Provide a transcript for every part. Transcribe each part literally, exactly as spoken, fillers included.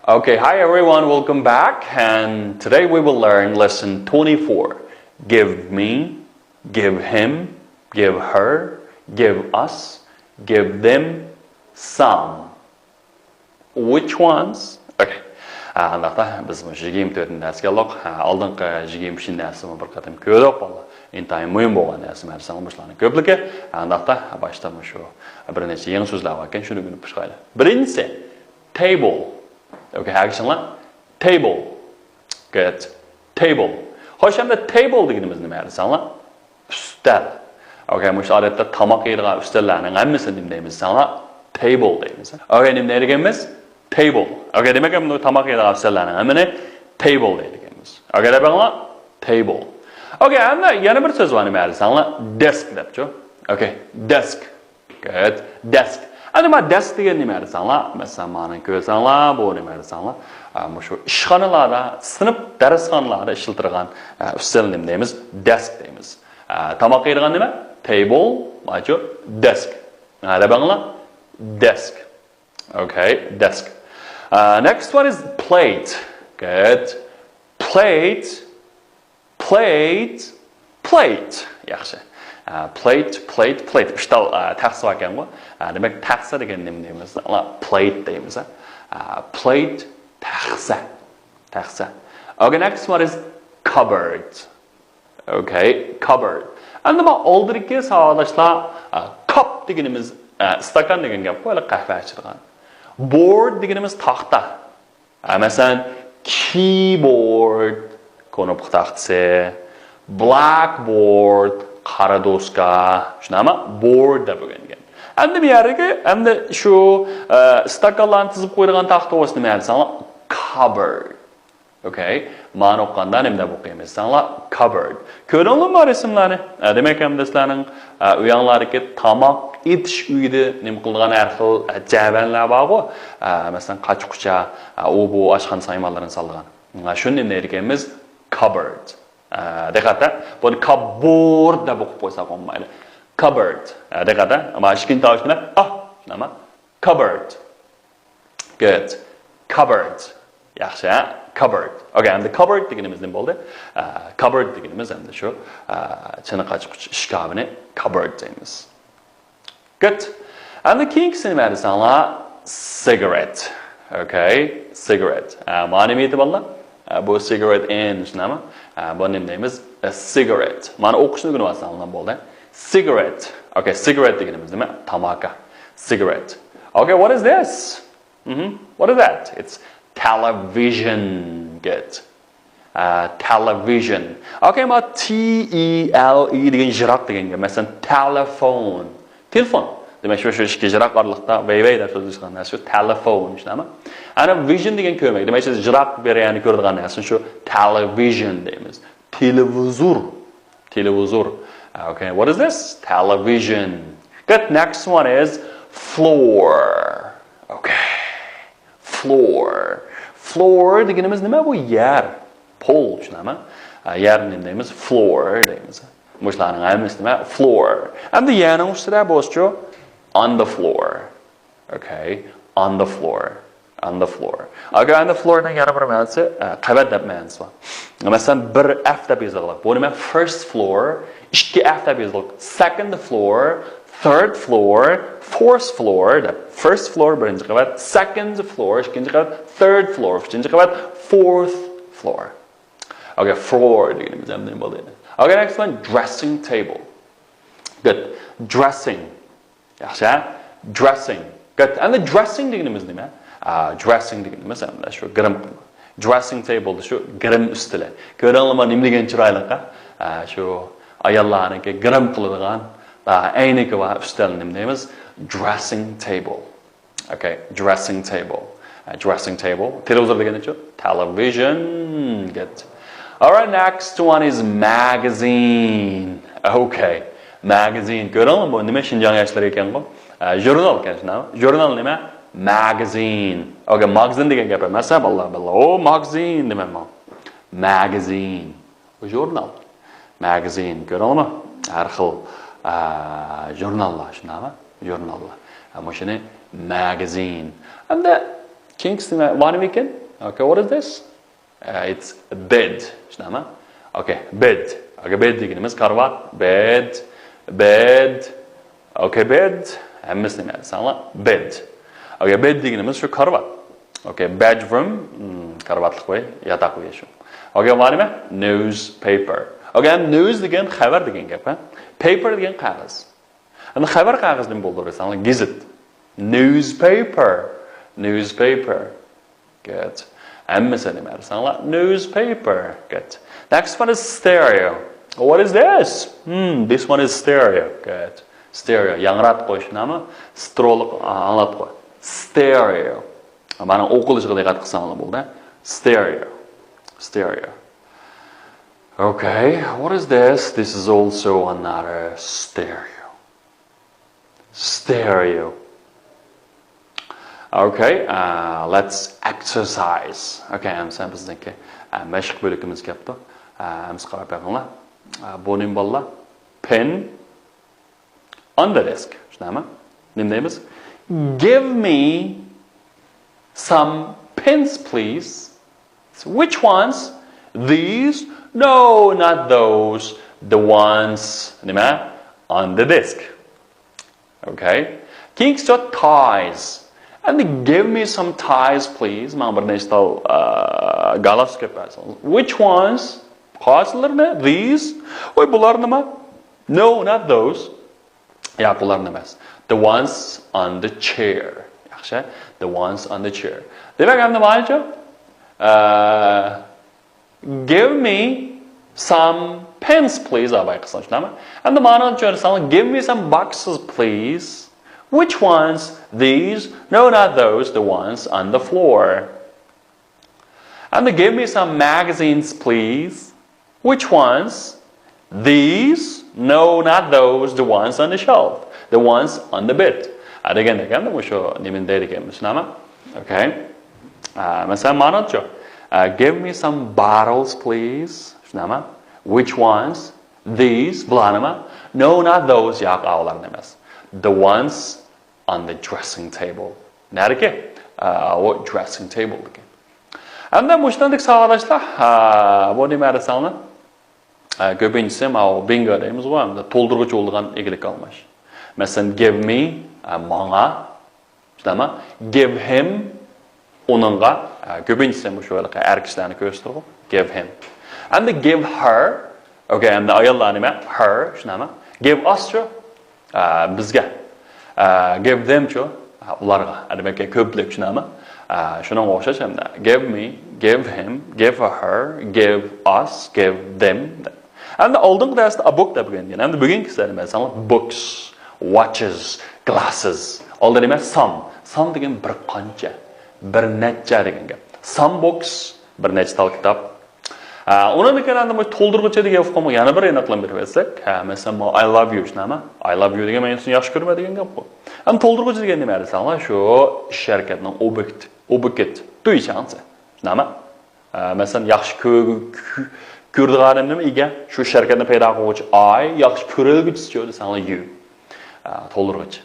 Okay, hi everyone, welcome back. And today we will learn lesson twenty-four. Give me, give him, give her, give us, give them some. Which ones? Okay. ئانداقتا بىز مۇشۇ يىگىرمە تۆتىنچى دەرسكە كەلدۇق. ئالدىنقى يىگىرمە ئۈچىنچى دەرسنى بىر قېتىم كۆردۇق، بالىلار. ئىنتايىن مۇھىم بولغان دەرس، مەن دېسەم مۇشۇلارنىڭ كۆپلۈكى. ئانداقتا باشتا مۇشۇ بىر نەچچە يېڭى سۆزلەر باركەن، شۇنى ئۆگىنىپ باشلايلى. بىرىنچىسى، table. Okay, ھەرگىچىڭلار. Table. Good. Table. خوش، ئەمدى table دېگىنىمىز نېمە دېسەڭلار؟ ئۈستەل. Okay، مۇشۇ ئادەتتە تاماق يەيدىغان ئۈستەللەرنىڭ ھەممىسىنى نېمە دەيمىز دېسەڭلار؟ Table دەيمىز. Okay، نېمە دەيدىغىنىمىز؟ Table. Okay، دېمەك، ئەمدى تاماق يەيدىغان ئۈستەللەرنىڭ ھەممىنى table دەيدىغىنىمىز. Okay، دەپ بېقىڭلار. Table. Okay، ئەمدى يەنە بىر سۆز بار، نېمە دېسەڭلار؟ Desk دەپچۇ. Okay، desk. Good. Desk. ئەمدى مانا desk دېگەن نېمە دېسەڭلار؟ مەسىلەن، مانى كۆرسەڭلار، بۇ نېمە دېسەڭلار؟ ئە، مۇشۇ ئىشخانىلاردا، سىنىپ دەرسخانىلاردا ئىشلىتىدىغان، ئە، ئۈستەل نېمە دەيمىز؟ Desk دەيمىز. ئە، تاماق يەيدىغان نېمە؟ Table، ماچۇ، desk. ئە، دەپ بېقىڭلار. Desk. Okay، desk. ئە، next one is plate. Good. Plate. Plate، plate. ياخشى. ئە، plate، plate، plate. ئۈچ تال، ئە، تەخسە باركەنغۇ. ئە، دېمەك، تەخسە دېگەن نېمە دەيمىز؟ ئانا، plate دەيمىز، ھە. ئە، plate، تەخسە. تەخسە. Okay، next one is cupboard. Okay، cupboard. ئەمدى مانا ئالدىدىكى ساۋاقداشلار، ئە، cup دېگىنىمىز، ئە، ئىستاكان دېگەن گەپقۇ، ھېلى قەھۋە ئىچىدىغان. Board دېگىنىمىز تاختا. ئە، مەسىلەن، keyboard، كۇنۇپكا تاختىسى، blackboard، قارا دوسكا، شۇنداقمۇ؟ Board دەپ ئۆگەنگەن. ئەمدى بۇ يەردىكى، ئەمدى شۇ، ئە، ئىستاكانلارنى تىزىپ قويىدىغان تاختا بولسا نېمە دېسەڭلار؟ Cupboard. Okay. مانا ئوقۇغاندا نېمە دەپ ئوقۇيمىز دېسەڭلار؟ Cupboard. كۆردۈڭلارمۇ رەسىملەرنى؟ ئە، دېمەك، ئەمدى سىلەرنىڭ، ئە، ئۆيۈڭلاردىكى تاماق ئېتىش ئۆيىدە نېمە قىلىدىغان ھەر خىل، ئە، جەۋەنلەر بارغۇ. ئە، مەسىلەن، قاچا-قۇچا، ئە، ئۇ بۇ ئاشخانا سايمانلىرىنى سالىدىغان. ئە، شۇنى نېمە دەيدىكەنمىز؟ Cupboard. ئە، دىققەت، بۇنى كاببورد دەپ ئوقۇپ قويساق بولمايدۇ. Cupboard. ئە، دىققەت، ئەمما ئىككىنچى تاۋۇش بىلەن، ئاھ، نېمە؟ Cupboard. Good. Cupboard. ياخشى، ھە؟ Cupboard. Okay، ئەمدى cupboard دېگىنىمىز نېمە بولدى؟ ئە، cupboard دېگىنىمىز ئەمدى شۇ، ئە، چىنە قاچا-قۇچا ئىشكاپىنى cupboard دەيمىز. Good. ئەمدى كېيىنكىسى نېمە دېسەڭلار؟ Cigarette. Okay، cigarette. ئە، مانا نېمە ئېيتىپ بالىلار؟ ئە، بۇ cigarette end، شۇنداقمۇ؟ ئە، بۇ نېمە دەيمىز؟ A cigarette. مانا ئوقۇشنى ئۆگىنىۋالساڭلار بولدى. Cigarette. Okay، cigarette دېگىنىمىز نېمە؟ تاماكا. Cigarette. Okay، what is this? Mm-hmm. What is that? It's television. Good. ئە، television. Okay، مانا T E L E دېگەن يىراق دېگەن گەپ. مەسىلەن، telephone. تېلېفون. دېمەك، شۇ، شۇ ئىككى يىراق ئارىلىقتا ۋەي-ۋەي دەپ سۆزلىشىدىغان نەرسە شۇ تېلېفون، شۇنداقمۇ؟ ئەنە vision دېگەن كۆرمەك. دېمەك، سىز يىراق بىر يەرنى كۆرىدىغان نەرسىنى شۇ television دەيمىز. تېلېۋىزور. تېلېۋىزور. Okay, what is this? Television. Good, next one is floor. Okay. Floor. Floor دېگىنىمىز نېمە؟ بۇ يەر. Pol، شۇنداقمۇ؟ ئە، يەرنى نېمە دەيمىز؟ Floor دەيمىز. مۇشۇلارنىڭ ھەممىسى نېمە؟ Floor. ئەمدى يەرنىڭ ئۈستىدە بولسىچۇ؟ On the floor. Okay. On the floor. On the floor. Okay، on the floor نىڭ يەنە بىر مەنىسى، ئە، قەۋەت دەپ مەنىسى بار. مەسىلەن، بىر F دەپ يېزىلغان. بۇ نېمە؟ First floor. ئىككى F دەپ يېزىلغان. Second floor. Third floor. Fourth floor دەپ. First floor بىرىنچى قەۋەت. Second floor ئىككىنچى قەۋەت. Third floor ئۈچىنچى قەۋەت. Fourth floor. Okay، floor دېگىنىمىز ھەم نېمە بولدى؟ Okay, next one, dressing table. Good. Dressing. ياخشى، ھە؟ Dressing. Good. ئەمدى dressing دېگىنىمىز نېمە؟ ئا، dressing دېگىنىمىز ئەمدى شۇ گىرىم قىلما. Dressing table شۇ گىرىم ئۈستىلى. كۆرۈڭلارمۇ نېمە دېگەن چىرايلىق، ھە؟ ئا، شۇ ئاياللارنىڭكى گىرىم قىلىدىغان، ئا، ئەينىكى بار ئۈستەل نېمە دەيمىز؟ Dressing table. Okay, dressing table. ئە، dressing table. تېلېۋىزور دېگەنچۇ؟ Television. Good. Alright, next one is magazine. Okay. Magazine. كۆرۈڭلارمۇ، بۇ نېمە شىنجاڭ ياشلىرى ئىكەنغۇ؟ ئە، ژۇرنال ئىكەن، شۇنداقمۇ؟ ژۇرنال نېمە؟ Magazine. Okay، ماگزىن دېگەن گەپ ئەمەس، ھە، بالىلار، بالىلار. ئو، ماگزىن دېمەممۇ. Magazine. بۇ ژۇرنال. ماگزىن، كۆرۈڭلارمۇ؟ ھەر خىل، ئە، ژۇرناللار، شۇنداقمۇ؟ ژۇرناللار. ئە، مۇشۇنى ماگزىن. ئەمدى كېيىنكىسى نېمە؟ بار نېمە ئىكەن؟ Okay, what is this? Uh, it's bed. شۇنداقمۇ؟ Okay, bed. Okay, bed دېگىنىمىز كارىۋات. Bed, bed. Okay, bed. ھەممىسى نېمە دېسەڭلار؟ Bed. Okay, bed دېگىنىمىز شۇ كارىۋات. Okay, bedroom. Hmm, كارىۋاتلىق ئۆي، ياتاق ئۆيى شۇ. Okay, بار نېمە؟ Newspaper. Okay, news دېگەن خەۋەر دېگەن گەپ، ھە؟ Paper دېگەن قەغەز. ئەمدى خەۋەر قەغىزى نېمە بولىدۇ دېسەڭلار، گېزىت. Newspaper. Newspaper. Good. ھەممىسى نېمە دېسەڭلار، newspaper. Good. Next one is stereo. What is this? Hmm, this one is stereo. Good. Stereo. ياڭراتقۇچ نېمە؟ سترولۇق، ئاڭلاتقۇ. Stereo. مانا ئوقۇلۇشىغا دىققەت قىلساڭلار بولدى. Stereo. Stereo. Okay, what is this? This is also another stereo. Stereo. Okay, uh, let's exercise. Okay, ئەمسە بىزنىڭكى، uh, مەشىق بۆلىكىمىز كەپتۇ. Uh، ئەمسە قاراپ بېقىڭلار. Uh، بۇ نېمە بالىلار؟ Pen on the desk. شۇنداقمۇ؟ نېمە دەيمىز؟ Give me some pens, please. Which ones? These? No, not those. The ones. نېمە؟ On the desk. Okay. كېيىنكىسى ties. And give me some ties, please. ماڭا بىر نەچچە تال، ئە، گالستۇك ئېلىپ بەرسىڭىز. Which ones? قايسىلىرىنى؟ These. ۋاي، بۇلارنىمۇ؟ No, not those. ياق، بۇلارنى ئەمەس. The ones on the chair. ياخشى. The ones on the chair. دېمەك، ئەمدى مانا شۇ. ئە، Give me some pens, please. ئاباي قىلساڭ شۇنداقمۇ؟ ئەمدى مانا چۈشەنسەڭ، give me some boxes, please. Which ones? These? No, not those. The ones on the floor. And give me some magazines, please. Which ones? These? No, not those. The ones on the shelf. The ones on the bed. ھە، دېگەندەك، ئەمدى مۇشۇ نېمىنى دەيدىكەنمىز، شۇنداقمۇ؟ Okay. ئە، مەسىلەن، ماناتچۇ. ئە، give me some bottles, please. شۇنداقمۇ؟ Which ones? These. بۇلارنىمۇ؟ No, not those. ياق، ئاۋۇلارنى ئەمەس. The ones on the dressing table. نەدىكى؟ ئاۋۇ dressing table دىكى. ئەمدى مۇشۇنداق ساۋاقداشلار، ئە، بۇ نېمە دېسەڭلار؟ ئە، كۆپىنچىسى ماۋۇ بىنگو دەيمىزغۇ، ئەمدى تولدۇرغۇچى بولىدىغان ئىگىلىك ئالماش. مەسىلەن، give me، ئە، ماڭا. شۇنداقمۇ؟ Give him، ئۇنىڭغا. ئە، كۆپىنچىسى مۇشۇ ھېلىقى ئەر كىشىلەرنى كۆرسىتىدىغۇ. Give him. ئەمدى give her. Okay، ئەمدى ئاياللار نېمە؟ Her، شۇنداقمۇ؟ Give us چۇ؟ ئە، بىزگە. ئە، give them چۇ؟ ئە، ئۇلارغا. ئە، دېمەك، كۆپلۈك، شۇنداقمۇ؟ ئە، شۇنىڭغا ئوخشاش ئەمدى. Give me, give him, give her, give us, give them. ئەمدى ئالدىنقى دەرستە a book دەپ ئۆگەنگەن. ئەمدى بۈگۈنكى سەردە مەسىلەن، books, watches, glasses. ئالدى نېمە؟ Some. Some دېگەن بىر قانچە، بىر نەچچە دېگەن گەپ. Some books، بىر نەچچە تال كىتاب. ئە، ئۇنىڭدىن كېيىن ئەمدى بۇ تولدۇرغۇچى دېگەن ئۇقۇمغا يەنە بىر ئېنىقلىما بېرىپ ئۆتسەك، ھە، مەسىلەن، بۇ I love you، شۇنداقمۇ؟ I love you دېگەن مەن سېنى ياخشى كۆرىمەن دېگەن گەپ بۇ. ئەمدى تولدۇرغۇچى دېگەن نېمە دېسەڭلار، شۇ ئىش ھەرىكەتنىڭ ئوبيېكتى، ئوبيېكت، 对象سى. شۇنداقمۇ؟ ئە، مەسىلەن، ياخشى كۆ-، كۆ-، كۆرىدىغان ئادەم نېمە؟ ئىگە. شۇ ئىش ھەرىكەتنى پەيدا قىلغۇچى I، ياخشى كۆرەلىگۈچىسىچۇ دېسەڭلار you. ئە، تولدۇرغۇچى.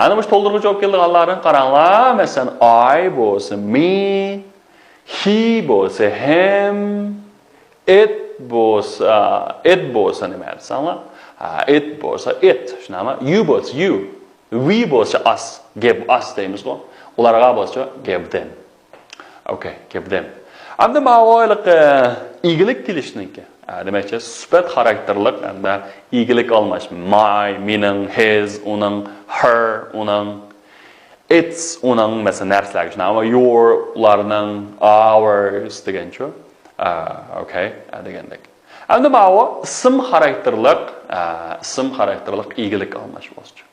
ئەنە مۇشۇ تولدۇرغۇچى بولۇپ كېلىدىغانلارنى قاراڭلار. مەسىلەن، I بولسا me، he بولسا him، it بولسا، it بولسا نېمە دېسەڭلار؟ ئە، it بولسا it، شۇنداقمۇ؟ You بولسا you، we بولسا us، give us دەيمىزغۇ. ئۇلارغا بولسا give them. Okay، give them. ئەمدى ماۋۇ ھېلىقى ئىگىلىك كېلىشنىڭكى. ئە، دېمەكچى، سۈپەت خاراكتېرلىق ھەمدە ئىگىلىك ئالماش. My، مېنىڭ، his، ئۇنىڭ، her، ئۇنىڭ، its، ئۇنىڭ، مەسىلەن، نەرسىلەرگە شۇنداق. ئەمما your، ئۇلارنىڭ، ours دېگەنچۇ. ئە، okay، ئە، دېگەندەك. ئەمدى ماۋۇ ئىسىم خاراكتېرلىق، ئە، ئىسىم خاراكتېرلىق ئىگىلىك ئالماش بولسىچۇ.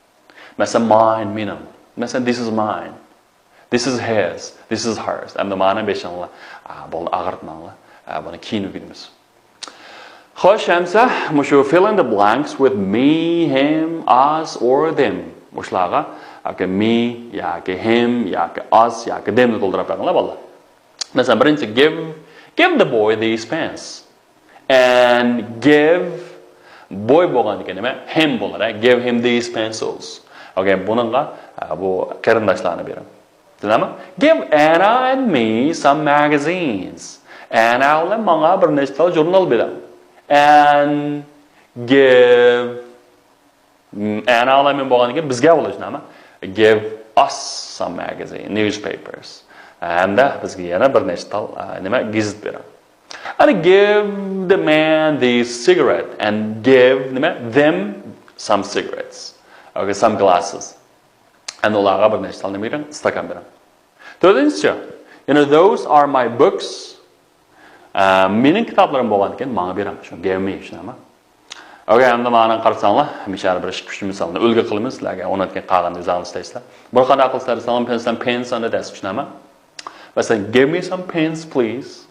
مەسىلەن، mine، مېنىڭ. مەسىلەن، this is mine. This is his. This is hers. ئەمدى مانا بېشىڭلار، ئا، بولدى، ئاغرىتماڭلار. ئا، بۇنى كېيىن ئۆگىنىمىز. خوش، ئەمسە مۇشۇ fill in the blanks with me, him, us or them. مۇشۇلارغا ياكى me، ياكى him، ياكى us، ياكى them نى تولدۇرۇپ بېرىڭلار، بالىلار. مەسىلەن، بىرىنچى، give، give the boy these pens. And give، boy بولغاندىكىن نېمە؟ Him بولىدۇ. Give him these pencils. Okay، بۇنىڭغا، ئە، بۇ قېرىنداشلارنى بېرىڭ. دېدىم. Give Anna and me some magazines. ئەنا بىلەن ماڭا بىر نەچچە تال ژۇرنال بېرىڭ. And give ئەنا بىلەن مەن بولغاندىن كېيىن بىزگە بولۇشنامە. Give us some magazine, newspapers. ھەمدە بىزگە يەنە بىر نەچچە تال نېمە گېزىت بېرىڭ. And give the man the cigarette and give نېمە them some cigarettes. Okay, some glasses. And ئۇلارغا بىر نەچچە تال نېمە بېرىڭ؟ ئىستاكان بېرىڭ. تۆتىنچىسى، you know, those are my books. مېنىڭ كىتابلىرىم بولغاندىكىن ماڭا بېرىڭ. شۇ give me شۇنداقمۇ؟ Okay, ئەمدى مانا قارىساڭلار، ھەمىشە بىر ئىككى ئۈچ مىسالنى ئۈلگە قىلىمىز سىلەرگە، ئۇنىڭدىن كېيىن قالغىنىنى ئۆزىڭىز ئىشلەيسىلەر. بۇنى قانداق قىلىسىلەر دېسەڭلار، پېنىسلەر، pens on the desk شۇنداقمۇ؟ مەسىلەن، give me some pens please.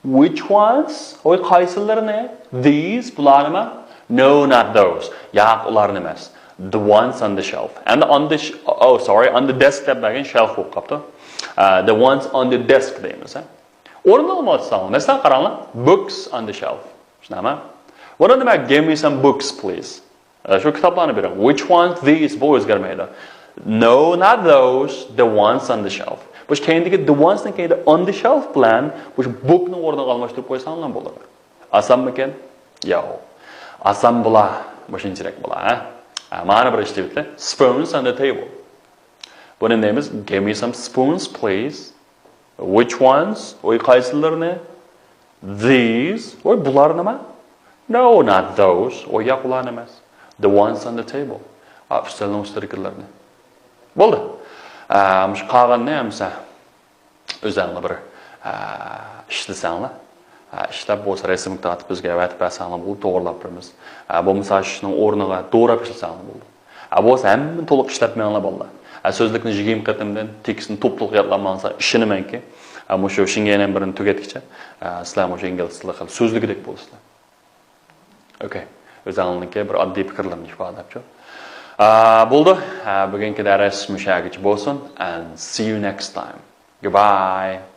Which ones? ۋوي، قايسىلىرىنى؟ These، بۇلارنىمۇ؟ No, not those. ياق، ئۇلارنى ئەمەس. The ones on the shelf. And on the sh- oh, sorry, on the desk دەپ بەرگەن shelf بولۇپ قاپتۇ. The ones on the desk دەيمىز. ئورنىنى ئالمايسىلەر. مەسىلەن، قاراڭلار. Books on the shelf. شۇنداقمۇ؟ What about give me some books please. شۇ كىتابلارنى بېرىڭ. Which ones these؟ بۇ ئۆزگەرمەيدۇ. No, not those. The ones on the shelf. بۇ كەينىدىكى the ones نىڭ كەينىدە on the shelf بىلەن بۇ book نىڭ ئورنىنى ئالماشتۇرۇپ قويساڭلار بولىدۇ. ئاسانمىكەن؟ ياق. ئاسان بولا. مۇشۇنچىلىك بولا، ھە؟ مانا بىر ئىشلىۋېتىلە. Spoons on the table. بۇنى دەيمىز. Give me some spoons please. Which ones? ۋوي، قايسىلىرىنى؟ These. ۋوي، بۇلارنىمۇ؟ No, not those. ۋوي، ياق، ئۇلارنى ئەمەس. The ones on the table. ئۈستەلنىڭ ئۈستىدىكىلەرنى. بولدى. مۇشۇ قالغىنىنى ھەممىسى ئۆزەڭلار بىر ئىشلىسەڭلار. ئىشلەپ بولسا رەسىمگە تارتىپ بىزگە ئەۋەتىپ بەرسەڭلار بولدى، توغرىلاپ بېرىمىز. بولمىسا شۇنىڭ ئورنىغا دوراپ ئىشلىسەڭلار بولدى. بولسا ھەممىنى تولۇق ئىشلەتمەڭلار بالىلار. سۆزلۈكنى يىگىرمە قېتىمدىن تېكىستنى توپ-توپ يادلاپ ماڭسا، ئىشىنىمەنكى، مۇشۇ شېڭگەن بىرنى تۈگەتكىچە سىلەر مۇشۇ ئىنگلىز تىلى خېلى سۆزلۈكىدەك بولىسىلەر. ئوكەي. ئۆزەڭلارنىڭكى بىر ئاددىي پىكىرلىرىنى ئىپادىلەپچۇ. بولدى. بۈگۈنكى دەرس مۇشۇ يەرگىچە بولسۇن. And see you next time. Goodbye.